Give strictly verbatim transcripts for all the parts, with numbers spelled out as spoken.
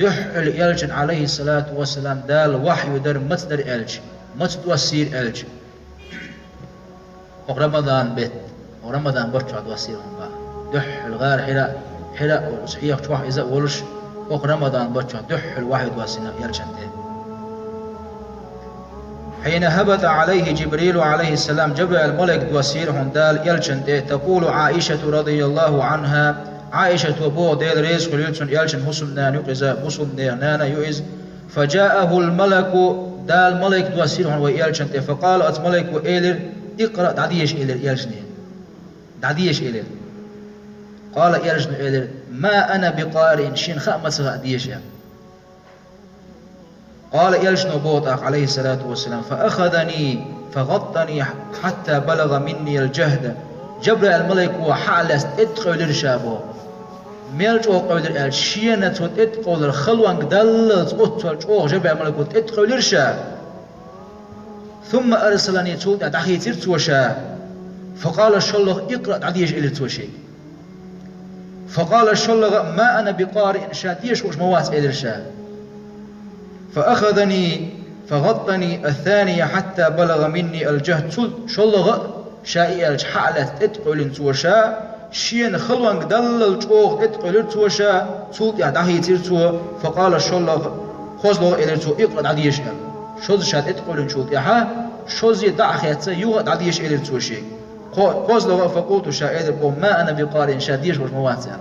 Дуьххьал элчан, Ӏалайхиссалату вассалам, Дала вахьйу дар маца дара аьлча, маца доссийра аьлча, хӀокху Рамадан бетта, хӀокху Рамадан баттахь доссийра хьуна боху. Дуьххьал гӀар хьира, хьира а волуш, хьеха чохь иза а волуш, хӀокху Рамадан баттахь дуьххьал вахьйу доссийна элчан тӀе. حين هبط عليه جبريل عليه السلام, Жабраил малик доссийра хьуна Дала элчан тӀе, تقول عائشة رضي الله عنها, Ӏаишата боху, Дела реза хуьлийла цунна, элчан хӀусамнана ю-кх иза, бусалбанех нана а ю иза. فجاءه الملك, Дала малик доссийра хьуна вай элчан тӀе, فقال, оцу малико элира: اقرأ, дӀадеша, элира элчане. ДӀадеша, элира. قال, элчано элира: ما أنا بقارئ, шена хаа ма ца хаьа деша. قال, элчано боху тӀаккха, Ӏалайхиссалату вассалам: فأخذني فغطني حتى بلغ مني الجهد. Жабраил малико хьа а лаьцна тӀе тӀекъевлира ша боху. Мел чӀогӀа къевлира аьлча, шена цо тӀе тӀекъовлар халонга даллалц оццул чӀогӀа Жабраил малико тӀе тӀекъевлира ша. ثم أرسلني, цул тӀаьхьа дӀахийцира цо ша. فقال, шоллагӀа: اقرأ, дӀадеша, элира цо шега. فقال, шоллагӀа: ما أنا بقارئ, ша деша хууш ма вац, элира ша. فأخذني فغطني الثانية حتى بلغ مني الجهد. Цул шоллагӀа а ша и аьлча хьа а лаьцна тӀе тӀекъевлина цо ша, шена халонга даллал чӀогӀа тӀе тӀекъевлира цо ша, цул тӀаьхьа дӀахийцира цо, فقال, шоллагӀа, кхозлагӀа а элира цо: اقرأ, дӀадеша, аьлла. Шозза ша тӀе тӀекъевлинчул тӀаьхьа, шозза дӀа а хецна, юха а дӀадеша, элира цо шега. Кхо-, кхозлагӀа а, فقلت, ша элира боху: ما أنا بقارئ, ша деша хууш ма вац, аьлла.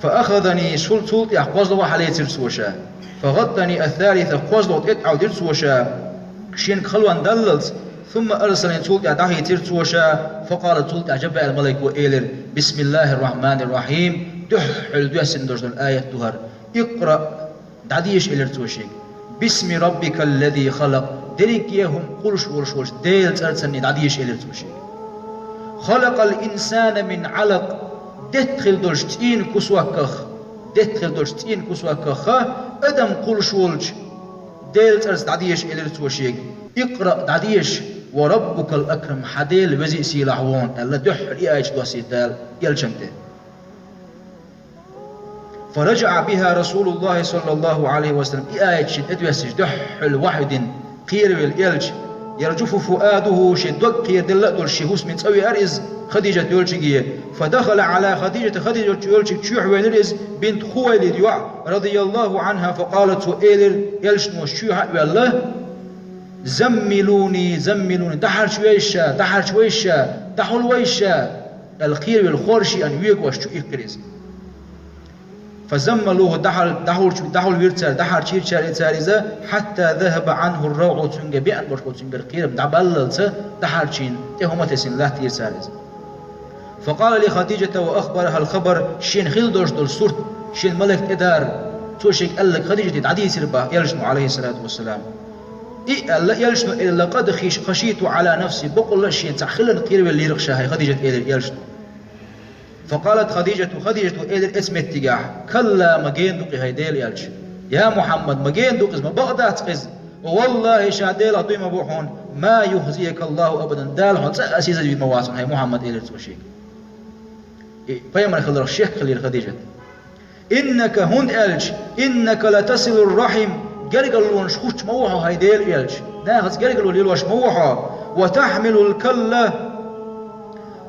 فأخذني, цул, цул тӀаьхьа кхозлагӀа а хьалецира цо ша. فغطني الثالثة, кхозлагӀа тӀе тӀеӀовдира цо ша, шена халонга даллалц. ثم أرسلني, цул тӀаьхьа дӀахийцира цо ша. فقال, цул тӀаьхьа Жабраил малико элира: بسم الله الرحمن الرحيم, дуьххьал доьссина долуш долу аят ду хӀара. اقرأ, дӀадеша, элира цо шега. باسم ربك الذي خلق, дерриге а хӀума кхуллуш волуш волчу Делан цӀарцанний дӀадеша, элира цо шега. خلق الإنسان من علق, детта хилла долчу цӀийнан кусокках, детта хилла долчу цӀийнан кусокках адам кхуллуш волчу Делан цӀарца дӀадеша, элира цо шега. اقرأ, дӀадеша, وربك الأكرم, хьан Дела веза а сийлахь ву хьуна, аьлла, дуьххьал и аят доссийра Дала элчан тӀе. فرجع بها رسول الله صلى الله عليه وسلم, и аят шена тӀедоьссича, дуьххьал вахьйу дина, кхеравелла элча, يرجف فؤاده, шен дог кхераделла а долуш, шен хӀусаме цӀа веара иза Хадижат йолчуьнга. فدخل على خديجة, Хадижат йолчуьнга чоьхьа велира иза, بنت خويلد йоӀ, رضي الله عنها, فقال, цо элира, элчано чоьхьа а ваьлла: زملوني زملوني, дӀахьарчавойша, дӀахьарчавойша, дӀахьулвойша, аьлла, кхеравелла хорша а вегош чу иккхира иза. فزملوه, дӀахьал-, дӀахьулчу-, дӀахьулвира цара, дӀахьарчийра цара, цара иза, حتى ذهب عنه الروع, цуьнга беана болуш болу цуьнгара кхерам дӀабаллалца, дӀахьарчийна, тӀе хӀума тесина латтийра цара иза. فقال لخديجة وأخبرها الخبر, шена хилла долуш долу сурт, шена малик тӀедара, цо шега аьлларг Хадижате дӀадийцира боху элчано, عليه الصلاة والسلام. И аьлла, элчано элира: لقد خش-, خشيت على نفسي, бакъалла а шена цхьа хиларна кхеравеллера ша хӀай, Хадижат, элира элчано. فقالت خديجة, Хадижата элира оцу меттигехь: كلا, ма гена ду-кх и, хӀай Делан элча. Я Мухьаммад, ма гена ду-кх иза, ма бакъ дац-кх иза. والله, ша Делах дуй ма бу хьуна, ما يخزيك الله أبدا, Дала хьо цкъа а сийсазвийр ма вац хьуна, хӀай Мухьаммад, элира цо шега. И пайхамар хиларх шек хилира Хадижата. إنك, хӀунда аьлча, إنك لتصل الرحم, гергарлонаш хӀуттуш ма ву хьо, хӀай Делан элча, нахаца гергарло лелош ма ву хьо, وتحمل الكلة,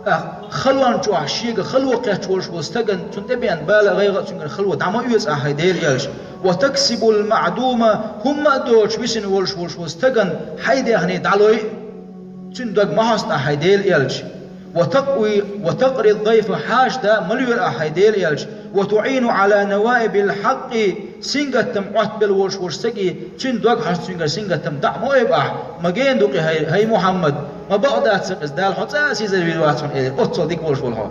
а, халон чохь шега хало кхетташ волуш волу стагана, цунна тӀебеана бала а, гӀайгӀа а, цуьнгара хало дӀа ма оьцу ахь, хӀай Делан элча, وتكسب المعدوم, хӀумма а доцуш висина волуш волуш волу стагана хьайн даьхни дӀалой а, цуьнан дог ма хьоста ахь, хӀай Делан элча. وتقوي, وتقري الضيف, хьаша да а ма лоьру ахь, хӀай Делан элча. وتعين على نوائب الحق, сингаттам Ӏоттабелла волуш волчу стаге, цуьнан дог хьоста, цуьнгара сингаттам дӀа а ма ойбу ахь, ма гена ду-кх и, хӀай, хӀай Мухьаммад, ма бакъ дац-кх иза, Дала хьо цкъа а сийсазвийр вац хьуна, элира, оццул дика волуш волу хьо.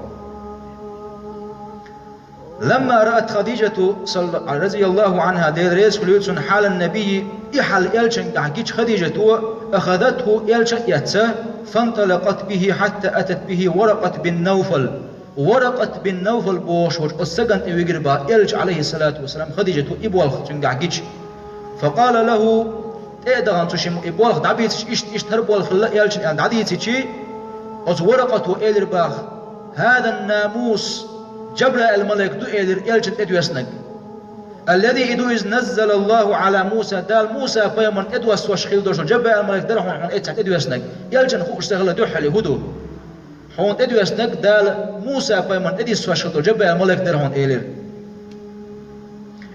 لما رأت خديجة صلى، رضي الله عنها, Дела реза хуьлийла цунна, حال النبي, и хьал элчангахь гича Хадижато, أخذته, элча а эцна, فانطلقت به حتى أتت به ورقة بن نوفل. Варакъат бин Навфал бохуш волчу оцу стагана тӀе вигира боху элча, Ӏалайхиссалату вассалам, Хадижато и болх цуьнгахь гича. فقال له, тӀе а дахана цу шимма и болх дӀабийцича, иштта, иштта хӀара болх хилла элчан аьлла дӀадийцича, оцу Варакъато элира боху: هذا الناموس, Жабраил малик ду, элира, элчана тӀедоьссинарг. الذي, и ду иза, نزل الله على موسى, Дала Муса пайхамарна тӀедоссош хилла долуш Жабраил малик дара хьуна, хьуна эццахь тӀедоьссинарг. Элчанна хууш ца хилла дуьххьал и хӀун ду? Хьуна тӀедоьссинарг Дала Муса пайхамарна тӀедоссош хилла долу Жабраил малик дара хьуна, элира.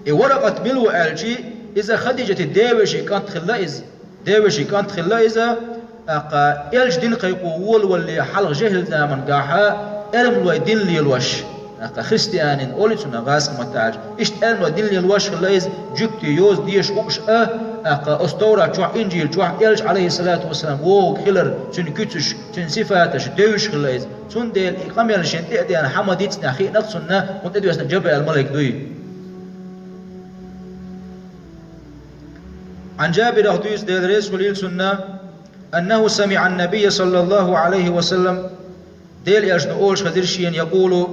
И Варакъат мила ву аьлчи, иза Хадижатан девешин кӀант хилла иза. Девешин кӀант хилла иза, тӀаккха Элча дин кхайкхо волавалале хьалха жехӀил заманахь эрмалой дин лелош, тӀаккха христианин олу цунах гӀазкхийн маттахь аьлча. Иштта эрмалой дин лелош хилла иза, жуьгти йоза деша хууш а, тӀаккха оцу Товрат чохь, Инжил чохь Элча, Ӏалайхиссалату вассалам, вогӀург хилар, цуьнан куьцаш, цуьнан сифаташ девзаш хилла иза. Цундела и къамел шена тӀе а деана хьан ма дицнехь хиънарг цунна, хьуна тӀедоьссинарг Жабраил малик дуй. Ӏан Жабирах дуьйцу, Дела реза хуьлийла цунна, أنه سمع النبي صلى الله عليه وسلم, Делан Элчано олуш хезира шена, يقول,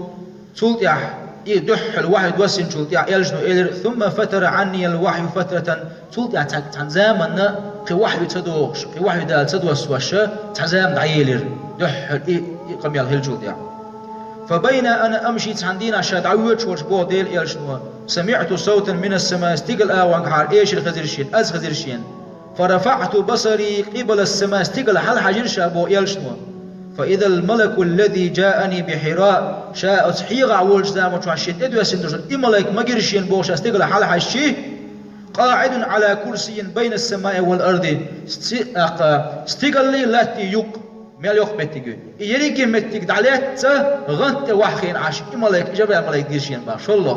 цул тӀаьхьа, и дуьххьал вахьйу доссинчул тӀаьхьа Элчано элира: ثم فتر عني الوحي فترة, цул тӀаьхьа цхьа-, цхьана заманна кхин вахьйу ца догӀуш, кхин вахьйу Дала ца доссош, цхьа зама дӀаелира, дуьххьал и, и къамел хиллачул тӀаьхьа. فبينا أنا أمشي, цхьана дийнахь ша дӀавоьдуш волуш, боху Делан Элчано, سمعت صوتا من السماء, стигала агӀонгахьара эшар хезира шена, аз хезира шена. فرفعت بصري قبل السماء, стигала хьалахьаьжира ша, боху Элчано. فإذا الملك الذي جاءني بحراء, ша оцу хьегӀахь волчу заманчохь шена тӀедоьссина долуш и малик ма гира шена, боху, ша стигала хьалахьаьжчи, قاعد على كرسي بين السماء والأرض, сти-, тӀаккха стигаллий латтий юккъе мел йоккха меттиг ю. И ерриге меттиг дӀалаьцна, гӀант тӀе вахьийна Ӏаш и малик, и Жабраил малик гира шена, боху, шолгӀа.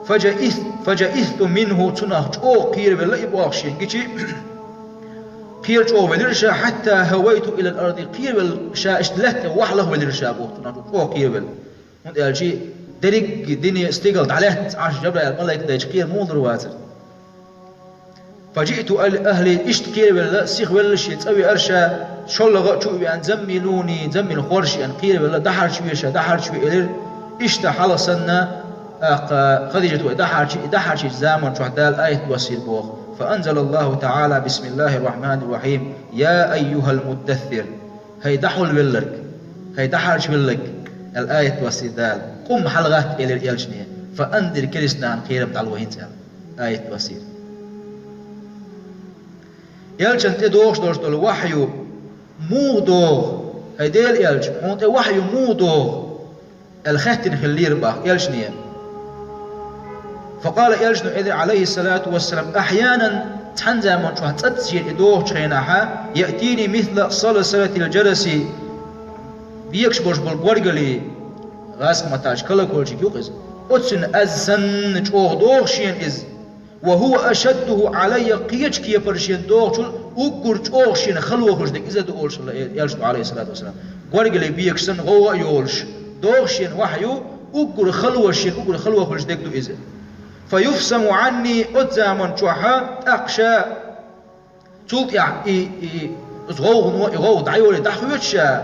فجئ-, فجئثت منه, цунах чӀогӀа кхеравелла и, боху, шена гичи, кхера чӀогӀа велира ша, حتى هويت إلى الأرض, кхеравелла ша иштта лаьтта вахьалахвелира ша, боху, цунах чӀогӀа кхеравелла. ХӀунда аьлча дерриге дине стигала дӀалаьцна Ӏаш Жабраил малик дайча кхера муха лур вацара. فجئت أهلي, иштта кхеравелла, сихвелла шен, цӀа веара ша, шолгӀа а чу а веана, زملوني, заммил хорша еана, кхеравелла, дӀахьарчаве ша, дӀахьарчаве, элира. Иштта хьалха санна, тӀаккха Хадижат вай дӀахьарчи, и дӀахьарчийчу заманчохь Дала аят доссийра, боху: فأنزل الله تعالى: بسم الله الرحمن الرحيم: يا أيها المدثر, хӀай дӀахьулвелларг, хӀай дӀахьарчавелларг, аьлла аят доссийра Дала. قم, хьалагӀатта, элира Элчане, فأنذر, керстанашна кхерам дӀало хӀинца, аьлла аят доссийра. Элчанна тӀедогӀуш долуш долу вахьйу муха догӀу, хӀай Делан Элча, хьуна тӀе вахьйу муха догӀу, аьлла хаьттина хиллера, боху, Элчане. فقال, Элчано элира, Ӏалайхиссалату вассалам: أحيانا, цхьана заманчохь цӀаццаера и догӀучу хенахь, يأتيني مثل صلصلة الجرس, бекаш болуш болу горгали, гӀазкхийн маттахь аьлча колокольчик ю-кх иза, оццуьнан аз санна чӀогӀа догӀу шена иза. وهو أشده علي, кхечу кепара шена догӀучул уггар чӀогӀа шена хало хуьлуш дерг иза ду, олуш хилла Элчано, Ӏалайхиссалату вассалам. Горгали бекаш санна, гӀовгӀа а йолуш, догӀу шена вахьйу, уггар хало, шена уггар хало хуьлуш дерг ду иза. فيفصم عني, оцу заманчохь тӀаккха ша цул тӀаьхьа и, и, и, оцу гӀовгӀано, и гӀовгӀа дӀайолий дӀахоьцу ша,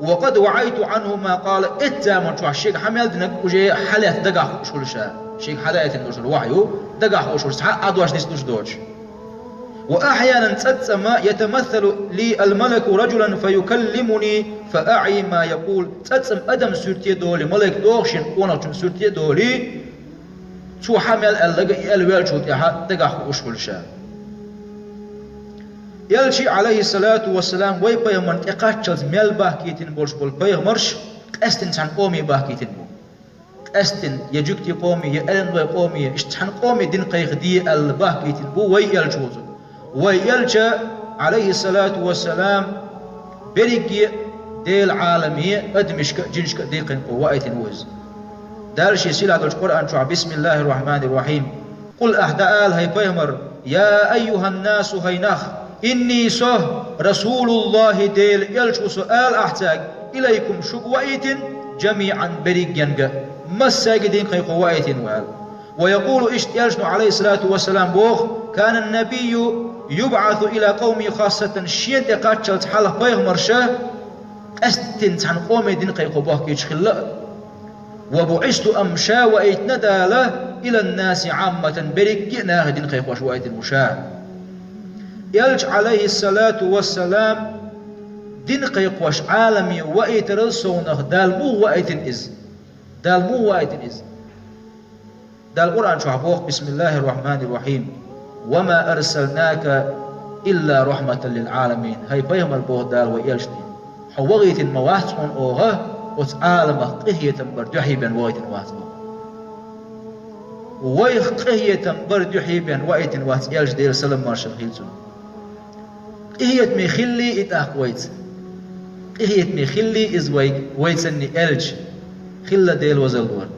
وقد وعيت عنه ما قال, оцу заманчохь шега хьан мел динарг уже хьалаьцна дагахь хууш хуьлу ша. Шега хьан даийтина долуш долу вахьйу дагахь хууш хуьлу, цхьа а дош нислуш доцуш. وأحيانا, цӀаццӀама, يتمثل لي الملك رجلا فيكلمني فأعي ما يقول, цӀаццӀама адам суьрте а долий, малик догӀу шена къонахчун суьрте а долий, цо хьан мел аьлларг и аьлла ваьллачул тӀаьхьа дагахь хууш хуьлу ша. Элча, Ӏалайхиссалату вассалам, вай пайхамарна тӀекхаччалц мел бахкийтина болуш болу пайхамарш къаьстина цхьана къоме бахкийтина бу. Къаьстина, я жуьгтийн къоме, я эрмалойн къоме, иштта цхьана къоме дин кхайкхаде аьлла бахкийтина бу вай Элча вузу. Вай Элча, Ӏалайхиссалату вассалам, берриге а Делан Ӏаламе, адамашка а, жинашка а дин кхайкхо ваийтина ву иза. Дала шен сийлахь долчу Къуръан чохь: بسم الله الرحمن الرحيم. قل, ахь дӀаала, хӀай пайхамар: يا أيها الناس, хӀай нах, إني, со, رسول الله, Делан Элча ву со, ала ахь цаьрга, إليكم, шуьга ваийтина, جميعا, берригенга, массаьрга дин кхайкхо ваийтина ву аьлла. ويقول, иштта Элчано, Ӏалайхиссалату вассалам, боху: كان النبي يبعث إلى قومه خاصة, шена тӀекхаччалц хьалха пайхамарш къаьстина цхьана къоме дин кхайкхо бахкийташ хилла а. وبعثت, амма ша ваийтина Дала, إلى الناس عامة, берриге а нахе дин кхайкхош ваийтина ву ша. Элча, Ӏалайхиссалату вассалам, дин кхайкхош Ӏаламе ваийтарал совнах Дала муха ваийтина иза? Дала муха ваийтина иза? Дала Къуръан чохь боху: «Бисмиллахир Рахманир Рахим. Ва ма арсалнака илла рахматан лил Ӏаламин». ХӀай пайхамар, боху Дала вай элчане, хьо вахийтина ма вац хьуна оха оцу Ӏаламах къинхетам бар дуьхьа бен вахийтина вац боху. Вайх къинхетам бар дуьхьа бен вахийтина вац элча, Делан салам-маршалла хуьлда цунна. Къинхетаме хиллий и тӀаккха вайца? Къинхетаме хиллий иза вайга, вайцанний элча? Хилла, Дела везаллора.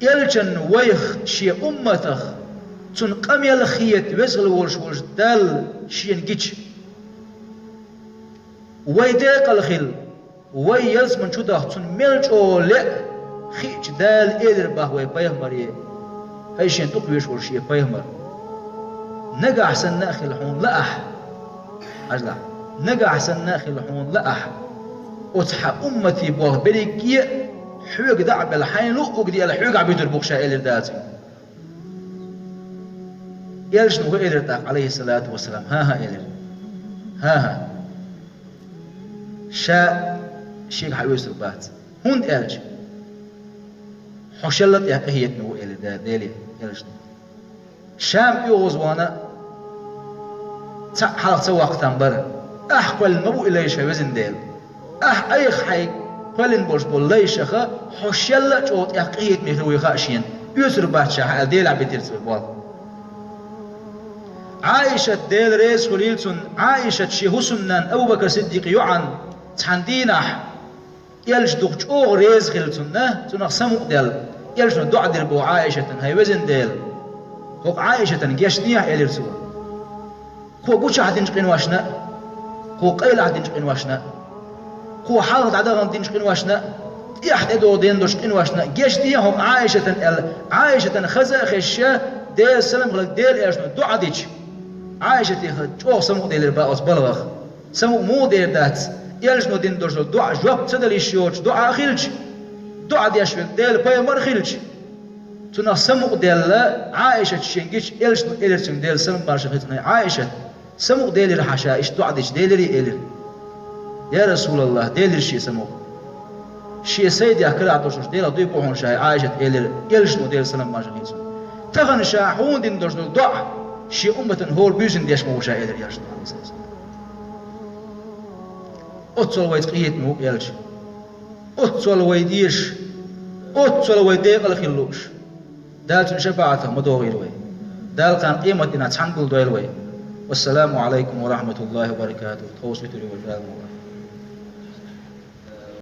Элчанна вайх шен умматах цунна къамел хета веза хила волуш волчу Далла шена гича, вай декъала хила, вай ялсамани чу даха цунна мел чӀогӀа лаьа хиъча, Дала элира боху вай пайхамаре, хӀай шен тӀукхавеш волу шен пайхамар: «Нагахь санна а хила хьуна лаахь, хьажалахь, нагахь санна а хила хьуна лаахь, оцу хьан умматий болх берриге а хьоьга дӀа а белла, хьайна луъург дӀа а аьлла, хьоьгахь буьтур бу-кх ша», — элира Дала цуьнга. Элчано хӀун элира тӀаккха, Ӏалайхиссалату вассалам? «ХӀан-хӀа», — элира. «ХӀан-хӀа». Ша шега хьан оьцург бац. ХӀунда аьлча, хьо шелла тӀех къинхетаме ву, элира Деле элчано. Шам оьгӀазвахана цхьаъ хьалха ца ваккха там бара. Ахь кхоьллина ма бу и лайш, хӀай везан Дела. Ахь айхьа хьайга кхоьллина болуш болу лайшах хьо шелла а чӀогӀа тӀех къинхетаме хир вуй хаьа шена. Оьцург бац ша хьан аьлла, Делехь битира цо и болх. Ӏаишат, Дела реза хуьлийла цунна, Ӏаишат шен хӀусамнанна Абу-Бакр Сиддикъ йоӀанна цхьана дийнахь элча дукха чӀогӀа реза хилла цунна, цунах самукъадаьлла, элчано доӀа дира боху Ӏаишатана: «ХӀай везан Дела, хӀокху Ӏаишатана гечдехьа», — элира цо. «Кхо гучахь динчу къиношна а, кхо къайлахь динчу къиношна а, кхо хьалха дӀадахана динчу къиношна а, тӀехь тӀедогӀу ден долчу къиношна а гечдехьа хӀокху Ӏаишатана», — аьлла, Ӏаишатана хаза а хезча, Делан салам хуьлда, Делан элчано доӀа дича, Ӏаишатех чӀогӀа самукъаделира боху оцу балхах. Самукъа муха дер дац, элчано дина долуш долу доӀа жоп ца дала йиш йоцуш доӀа а хилча, доӀа деш верг Делан пайхамар а хилча. Цунах самукъадаьлла, Ӏаишат шен гича, элчано элира цуьнга, Делан салам-маршалла хуьлда цунна: «Ӏаишат, самукъаделира хьан ша иштта доӀа дича, делирий?» — элира. «Я Расулаллах, делира шен самукъа. Шен сайдех карахь долуш Делах дуй бу хьуна ша, Ӏаишат», — элира элчано, Делан салам-маршалла хуьлда цунна. «Тахана ша хьуна дина долуш долу доӀа шен умматана хӀора буьйсанна деш ма ву ша», — элира элчано, Ӏалайхиссалату вассалам. Оццул вайца къинхетаме ву элча. Оццул вай дезаш, оццул вай декъала хила лууш. Дала цуьнан шапаӀатах ма догӀийла вай. Дала кхана къематдийнахь цхьаьна гулдойла вай. Вассаламу Ӏалайкум ва рахьматуллахӀи ва баракатухӀ. Тховса вуьтур ю вай, Дала мукъ лахь.